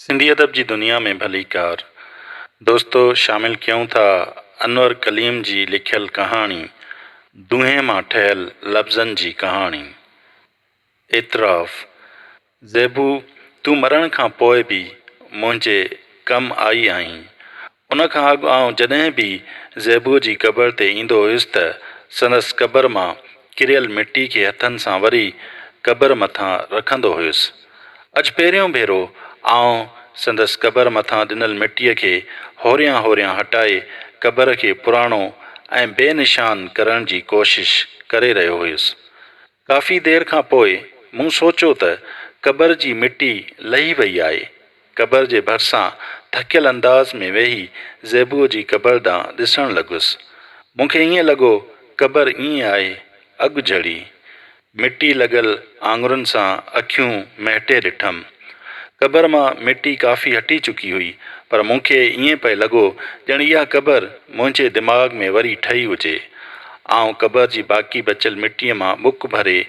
سنڌي ادب جي دنيا ۾ ڀليڪار دوستو شامل ڪيون ٿا انور ڪليم جي لکيل ڪهاڻي دونهين مان ٺهيل لفظن جي ڪهاڻي. اعتراف، زيبو تون مرڻ کان پوء به منهنجي ڪم آئي آهين. ان کان اڳ آئون جڏهن به زيبوء جي قبر تي ايندو هيس ته سندس قبر مان ڪريل مٽي کي هٿن سان وري قبر مٿان رکندو هيس. اڄ پهريون ڀيرو آئون سندس قبر مٿان ڏنل مٽيء کي هوريان هوريان هٽائي قبر کي پراڻو ۽ بي نشان ڪرڻ جي ڪوشش ڪري رهيو هيس. ڪافي دير کان پوء مون سوچيو ته قبر جي مٽي لهي وئي آهي. قبر جي ڀرسان ٿڪيل انداز ۾ ويهي زيبوء جي قبر ڏانهن ڏسڻ لڳس. مون کي ائين لڳو قبر ائين آهي اڳ جھڙي. مٽي لڳل آڱرين سان اکيون مهٽي ڏٺم. قبر مان مٽي ڪافي هٽي چڪي هئي، پر مون کي ائين پئي لڳو ڄڻ اها قبر منهنجي دماغ ۾ وري ٺهي هجي. آئون قبر جي باقي بچيل مٽيء مان ٻڪ ڀري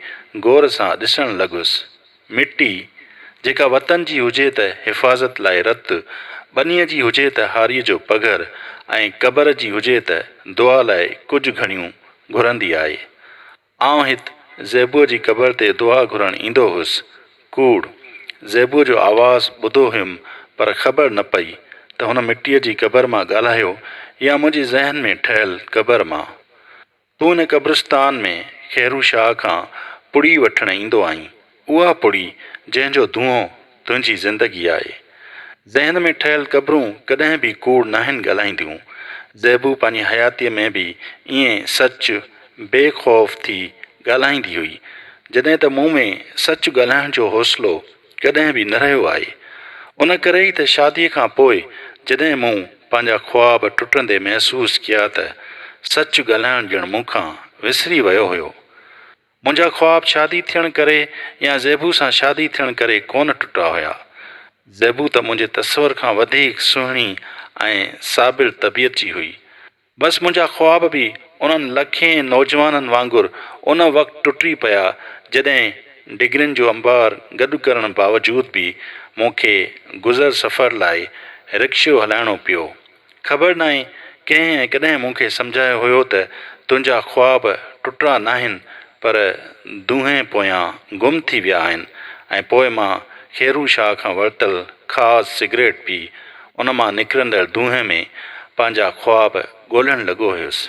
غور سان ڏسڻ لڳس. مٽي، جيڪا وطن جي هجي ته حفاظت لاء رت، ٻنيء جي هجي ته هاريء جو پگهر ۽ قبر جي هجي ته دعا لاء ڪجهه گهڙيون گهرندي آهي. آئون هت زيبوء جي قبر تي دعا گهرڻ ايندو هيس. ڪوڙ. زيبوء جو آواز ٻڌو هيم پر خبر نه پئي ته هن مٽيء جي قبر مان ڳالهايو يا منهنجي ذهن ۾ ٺهيل قبر مان. تون ان قبرستان ۾ خيرو شاهه کان پڙي وٺڻ ايندو آهين. اها پڙي جنهن جو دونهون تنهنجي زندگي آهي. ذهن ۾ ٺهيل قبرون ڪڏهن به ڪوڙ ناهن ڳالهائينديون. زيبو پنهنجي حياتيء ۾ به ائين سچ بي خوف ٿي ڳالهائيندي هئي. جڏهن ته مون ۾ سچ ڳالهائڻ جو حوصلو ڪڏهن به نه رهيو آهي. ان ڪري ئي ته شاديء کان پوء جڏهن مون پنهنجا خواب ٽٽندي محسوس ڪيا ته سچ ڳالهائڻ ڄڻ مون کان وسري ويو هيو. منهنجا خواب شادي ٿيڻ ڪري يا زيبو سان شادي ٿيڻ ڪري ڪونه ٽٽا هيا. زيبو ته منهنجي تصور کان وڌيڪ سهڻي ۽ صابر طبيعت جي هئي. بس منهنجا خواب به انهن لکين نوجوانن وانگر ان وقت ٽٽي پيا جڏهن ڊگرين جو انبار گڏ ڪرڻ باوجود به مون کي گذر سفر لاء رڪشو هلائڻو پيو. خبر ناهي ڪنهن ۽ ڪڏهن مون کي سمجهايو هيو ته تنهنجا خواب ٽٽا ناهن پر دونهين پويان گم ٿي ويا آهن ۽ پوء مان خيرو شاهه کان ورتل خاص سگريٽ پي ان مان نڪرندڙ دونهين ۾ پنهنجا خواب ڳولڻ لڳو هيس.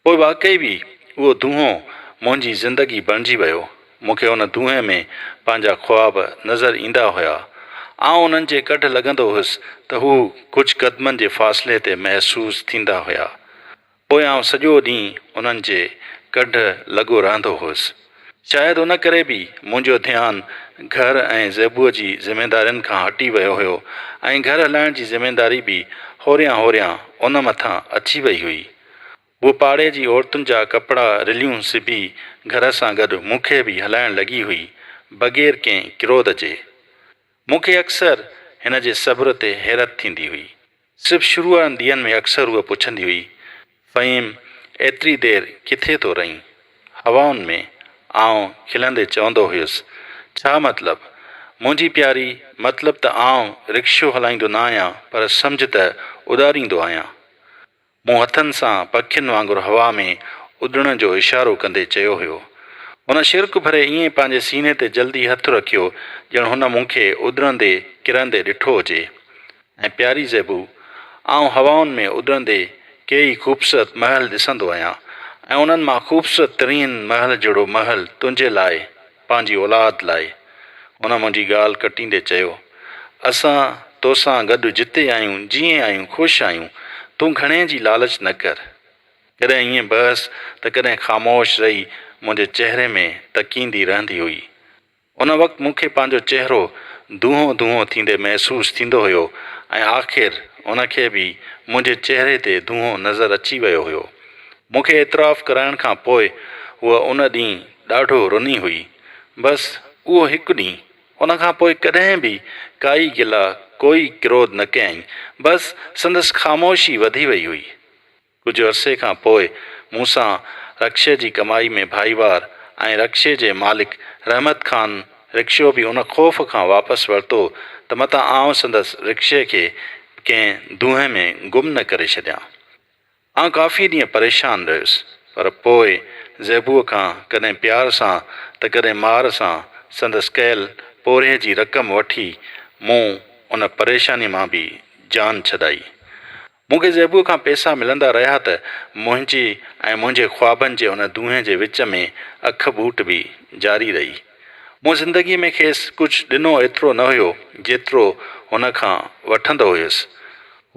پوء واقعي به اهو دونهون منهنجي زندگي بڻجي ويو. مون کي ان دونهين ۾ پنهنجا خواب نظر ايندا هيا. آئون انهن جي ڪڍ لڳندو هيس ته هو ڪجهه قدمن جي فاصلي تي محسوس ٿيندا هيا. پوء آئون سڄو ڏينهن انهن جي ڪڍ لڳو رهندو هيس. شايد ان ڪري به منهنجو ڌيان گهر ۽ زيبوء جي ذميدارين کان هٽي ويو هيو ۽ گهر هلائڻ جي ذميداري به هوريان هوريان ان مٿان اچي وئي هئي. هوء پاڙي جي عورتن جا ڪپڙا رليون سبي گهر سان گڏ مون کي به هلائڻ لڳي هئي، بغير ڪنهن ڪروڌ جي. مون کي اڪثر هن جي صبر تي حيرت ٿيندي هئي. صرف شروع وارن ڏينهن ۾ اڪثر هوء پڇندي هئي، فهيم ايتري دير ڪٿي ٿو رهين؟ هوائن ۾. آئون کلندي چوندو هيس، ڇا مطلب؟ منهنجي پياري، مطلب ته آئون رڪشو هلائيندو نه آهيان پر سمجهه ته اڏاريندو آهيان. مون هٿن سان پکين وانگر هوا ۾ اڏڻ جو اشارو ڪندي چيو هيو. هن شرڪ ڀري ائين پنهنجي سيني تي جلدي هٿ رکيو ڄڻ هن مون کي اڏرندي ڪرندي ڏٺو هجي. ۽ پياري زيبو، آئون هوائن ۾ اڏرندي ڪيئي خوبصورت محل ڏسندو آهيان ۽ انهن مان خوبصورت ترين محل جهڙو محل تنهنجي لاء پنهنجي اولاد لاء. هن منهنجي ڳالهه ڪٽيندي چيو، اسان توسان گڏ جتي آهيون، جيئن آهيون، خوش آهيون. تون گهڻي جي لالچ نه ڪر. ڪڏهن ائين بحث ته ڪڏهن خاموش رهي منهنجي چهري ۾ تڪيندي رهندي هئي. ان وقت مون کي پنهنجو چهرو دونهون دونهون ٿيندي محسوس ٿيندو هيو ۽ آخر ان کي به منهنجي چهري تي دونهون نظر اچي ويو هيو. مون کي اعتراف ڪرائڻ کان پوء هوء ان ڏينهن ڏاڍو رني هئي. بس اهو هڪ ڏينهن. ان کان پوء ڪڏهن به ڪائي گلا، ڪوئي ڪروڌ نه ڪيائين. بس سندس خاموشي وڌي وئي هئي. ڪجهه عرصي کان پوء مون سان رڪشي جي ڪمائي ۾ ڀائيوار ۽ رڪشي جي مالڪ رحمت خان. رڪشو به ان خوف کان واپس ورتو ته متان آئون سندس رڪشي کي ڪنهن دونهين ۾ گم نه ڪري ڇڏيان. آئون ڪافي ڏينهن پريشان رهيس، پر پوء زيبوء کان ڪڏهن پيار سان ته ڪڏهن مار سان سندس ڪيل پورهيي جي رقم وٺي مون ان پريشانيء مان به جان ڇڏائي. مون کي زيبوء کان پئسا ملندا رهيا ته منهنجي ۽ منهنجي خوابن جي ان دونهين جي وچ ۾ اک ٻوٽ به جاري رهي. مون زندگيء ۾ کيس ڪجهه ڏنو ايترو نه هيو جيترو هن کان وٺندو هيس.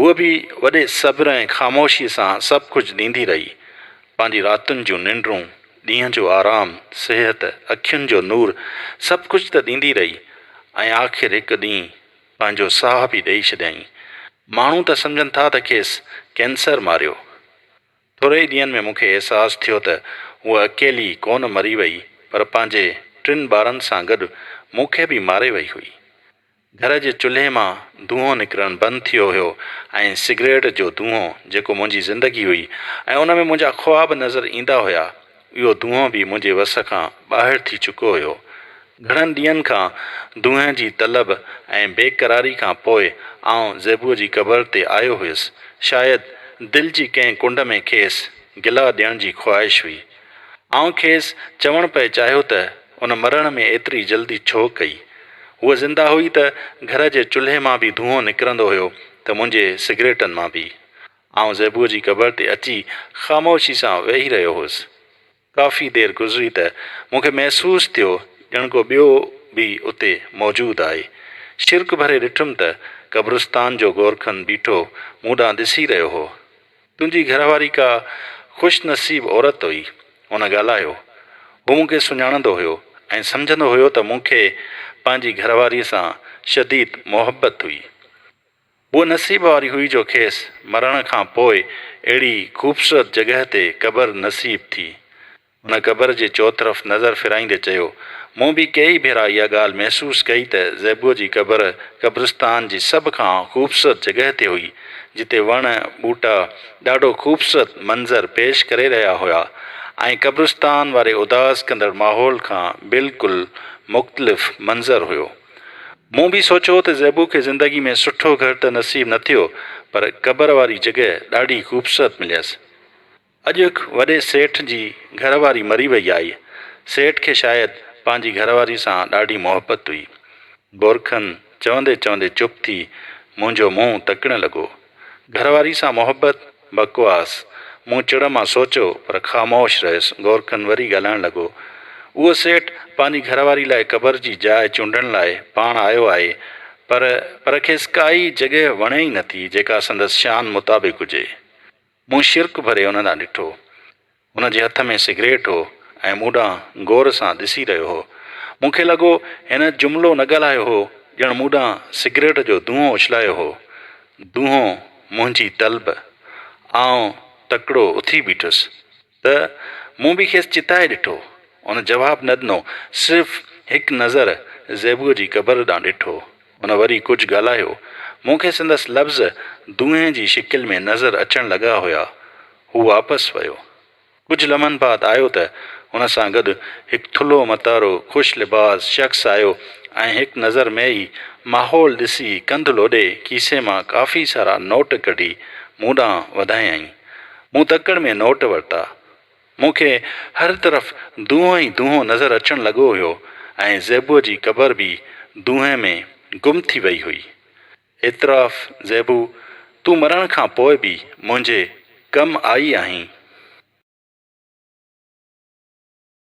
هوء به وڏي صبر ۽ خاموشيء سان سڀ ڪجهه ڏيندي رهي. پنهنجي راتن جون ننڊون، ڏينهن جو آرام، صحت، اکين جو نور سڀ ڪجهه ته ڏيندي رهي ۽ آخر هڪ ڏينهن پنهنجو ساهه به ڏئي ڇڏيائين. ماڻهو ته سمجهن ٿا ته کيس ڪينسر ماريو. ٿوري ئي ڏينهن ۾ مون کي احساس ٿيو ته هوء اڪيلي ڪونه مري وئي پر پنهنجي ٽن ٻارن سان گڏ مون کي به ماري وئي هئي. گهر جي چلهي مان دونهون نڪرڻ بند ٿيو هيو ۽ سگريٽ جو دونهون جيڪو منهنجي زندگي هئي ۽ ان ۾ منهنجا خواب نظر ايندا هيا اهو دونهون به منهنجي وس کان ٻاهر ٿي چڪو هيو. گهڻن ڏينهن کان دونهين جي طلب ۽ بيقراري کان پوء آئون زيبوء جي قبر تي آيو هيس. شايد دل جي ڪنهن ڪنڊ ۾ کيس گلا ڏيڻ جي خواهش هئي. آئون کيس چوڻ پئي چاهيو ته ان مرڻ ۾ ايتري جلدي ڇو ڪئي؟ هوء زنده هئي ته گهر جي چلهي مان به دونهون نڪرندو هيو ته منهنجي سگريٽن مان به. آئون زيبوء جي قبر تي اچي خاموشي سان ويهي رهيو هيس. ڪافي دير گذري ته مون کي محسوس ٿيو ڄڻ ڪو ٻيو به اتي موجود آهي. شرڪ ڀري ڏٺم ته قبرستان جو گورکن بيٺو مون ڏانهن ڏسي رهيو هو. تنهنجي گهر واري ڪا خوش نصيب عورت هئي. هن ڳالهايو. هو مون کي سڃاڻندو هيو ۽ سمجهندو هيو ته مون کي پنهنجي گهر واريء سان شديد محبت هئي. هوء نصيب واري هئي جو کيس مرڻ کان پوء اهڙي خوبصورت جڳهه تي قبر نصيب ٿي. هن قبر جي چوطرف نظر ڦيرائيندي چيو، مون به ڪيئي ڀيرا اها ڳالهه محسوس ڪئي ته زيبوء جي قبر قبرستان جي سڀ کان خوبصورت جڳهه تي هئي، جتي وڻ ٻوٽا ڏاڍو خوبصورت منظر پيش ڪري رهيا هيا ۽ قبرستان واري اداس ڪندڙ ماحول کان بلڪل مختلف منظر هيو. مون به سوچيو ته زيبو کي زندگي ۾ سٺو گهر ته نصيب نه ٿيو پر قبر واري جڳهه ڏاڍي خوبصورت مليس. اڄ هڪ وڏي سيٺ جي گهر واري مري وئي آهي. سيٺ کي شايد پنهنجي گهر واري سان ڏاڍي محبت هئي. گورکن چوندي چوندي چپ ٿي منهنجو منهن تڪڻ لڳو. گهر واري سان محبت؟ بڪواس! مون چڙ مان سوچيو، پر خاموش رهيس. گورکن وري ڳالهائڻ لڳو. اهو سيٺ پنهنجي گهر واري لاء قبر جي جاء چونڊڻ لاء پاڻ آيو آهي، پر پر کيس ڪائي جڳهه وڻي ئي نٿي، جيڪا سندس شان مطابق هجي. مون شرڪ ڀري ان ڏانهن ڏٺو. هن جي هٿ ۾ سگريٽ هو ۽ مون ڏانهن غور سان ڏسي رهيو هو. مون کي لڳو هن جملو نه ڳالهايو هو، ڄڻ مون ڏانهن سگريٽ جو دونهون اڇلايو هو. دونهون منهنجي طلب. آئون تڪڙو اٿي بيٺس ته مون به کيس چتائي ڏٺو. هن جواب نه ڏنو، صرف هڪ نظر زيبوء جي قبر ڏانهن ڏٺو. هن وري ڪجهه ڳالهايو. مون کي سندس لفظ دونهين جي شڪل ۾ نظر اچڻ لڳا هيا. هو واپس ويو. ڪجهه لمحن بعد آيو ته هن سان گڏ هڪ ٿلهو متارو خوش لباس شخص آيو ۽ هڪ نظر ۾ ئي ماحول ڏسي ڪنڌ لوڏي کيسي مان ڪافي سارا نوٽ ڪڍي مون ڏانهن وڌايائين. مون تڪڙ ۾ نوٽ ورتا. مون کي هر طرف دونهون ئي دونهون نظر اچڻ لڳو هيو ۽ زيبوء جي قبر به دونهين ۾ گم ٿي وئي هئي. اعتراف، زيبو، تون مرڻ کان پوء به منهنجي ڪم آئي آهين.